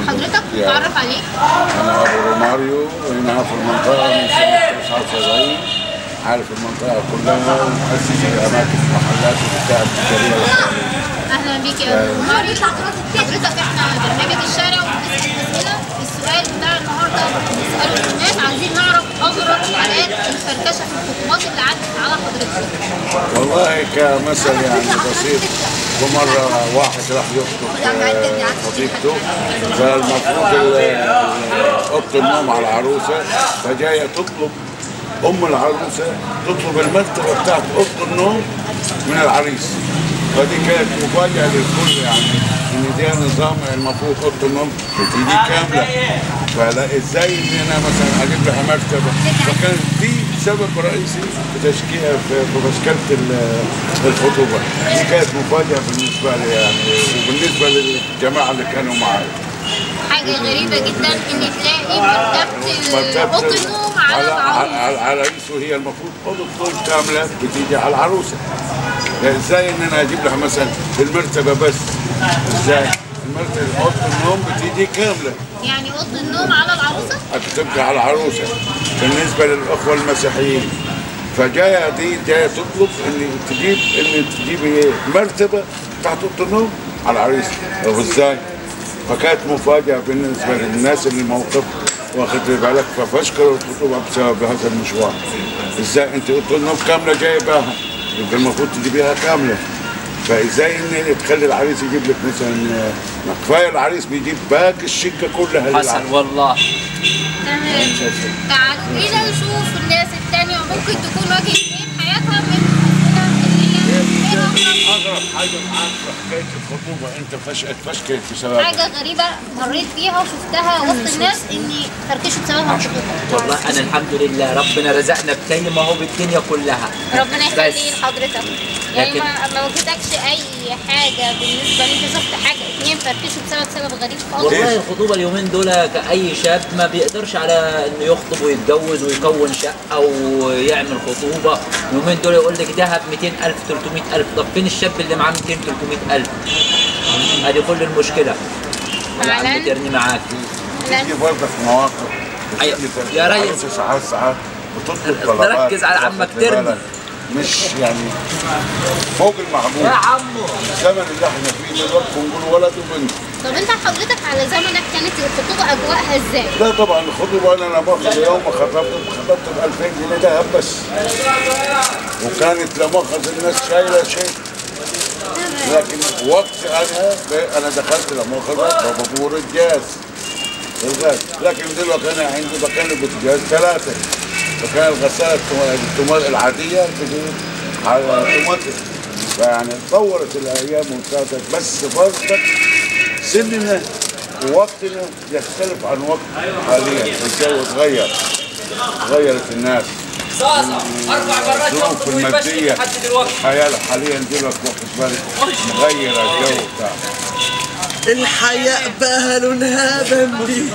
بحضرتك ونتعرف عليك. انا ابو روماريو، وهنا في المنطقة من سنة 79، عارف المنطقة كلها ومؤسس الاماكن المحلات وبتاع التجارية اللي حوالينا. اهلا بيك يا ابو روماريو. حضرتك احنا برنامج الشارع وبنسال اسئلة. السؤال بتاع النهارده بنساله للناس، عايزين نعرف اغرب حالات الفركشه في الخطوبات اللي عدت على حضرتك. والله كمثل يعني بسيط، ومرة واحد راح يخطب خطيبته، فالمفروض اوضة النوم على العروسة، فجايه تطلب ام العروسة تطلب المرتبة بتاعت اوضة النوم من العريس. فدي كانت مفاجاة للكل، يعني ان ده نظام المفروض اوضة النوم بتيجي كاملة، فلا ازاي ان انا مثلا اجيب لها مرتبه؟ فكانت دي سبب رئيسي في تشكيل في مشكلة الخطوبة. دي كانت مفاجاة بالنسبة لي يعني، وبالنسبة للجماعة اللي كانوا معايا. حاجة غريبة جدا ان تلاقي مرتبه اوضة النوم على العريس، وهي المفروض اوضة النوم كاملة بتيجي على العروسة. يعني ازاي ان انا اجيب لها مثلا المرتبة بس؟ ازاي؟ المرتبة اوضة النوم بتيجي كاملة. يعني اوضة النوم على العروسة؟ بتبقى على العروسة بالنسبة للاخوة المسيحيين. فجايه دي جاية تطلب ان تجيب ايه؟ مرتبه بتاعت اوضة النوم على العريس. طب ازاي؟ فكانت مفاجاة بالنسبة للناس اللي الموقف واخد بالك، ففشكلوا الخطوبة بسبب هذا المشوار. ازاي انت اوضة النوم كاملة جايباها؟ يبقى المفروض تجيبيها كاملة. فازاي ان تخلي العريس يجيب لك مثلا؟ كفاية العريس بيجيب باقي الشقة كلها. حصل والله. تمام. تعالوا بينا نشوف الناس الثانية ممكن تكون واجهت ايه في حياتها من اغرب حاجة معاك في حكاية الخطوبة، انت فشكلت بسببها. حاجة غريبة مريت بيها وشفتها وسط الناس اني فركشوا بسببها الخطوبة. والله انا الحمد لله ربنا رزقنا بتيم اهو بالدنيا كلها. ربنا يخليه لحضرتك. يعني ما واجهتكش اي حاجة بالنسبة ان انت شفت حاجة اتنين فركشوا بسبب سبب غريب خالص؟ والله الخطوبة اليومين دول كاي شاب ما بيقدرش على انه يخطب ويتجوز ويكون شقه ويعمل خطوبه. اليومين دول يقول لك ذهب 200,000 300,000. طب فين الشاب اللي معاه 200 300,000؟ ادي كل المشكلة. فعلا ترني معاك. بتيجي برضه في مواقف. أيوة. يا ريس ساعات بتطلب طلبات. ركز على عمك ترني. مش يعني فوق المعقول يا عمو. الزمن اللي احنا فيه دلوقتي بنقول ولد وبنت. طب انت حضرتك على زمنك كانت الخطوبة اجواءها ازاي؟ لا طبعا الخطوبة انا لا مؤاخذة يوم ما خطبت ب 2000 جنيه دهب بس. وكانت لا مؤاخذة الناس شايله شيء. لكن وقت انا دخلت لا مؤاخذة بابور الجاز الغاز، لكن دلوقتي انا عندي مكان البوتاجاز 3. فكان الغسالة العادية تجي على اوتوماتيك. فيعني اتطورت الايام وبتاعتك، بس برضك سننا ووقتنا يختلف عن وقت حاليا. الجو اتغير، اتغيرت الناس، الظروف المادية، الحياة حاليا دلوقتي واخد بالك مغيرة الجو بتاعنا. الحياة بقى لونها بمبي.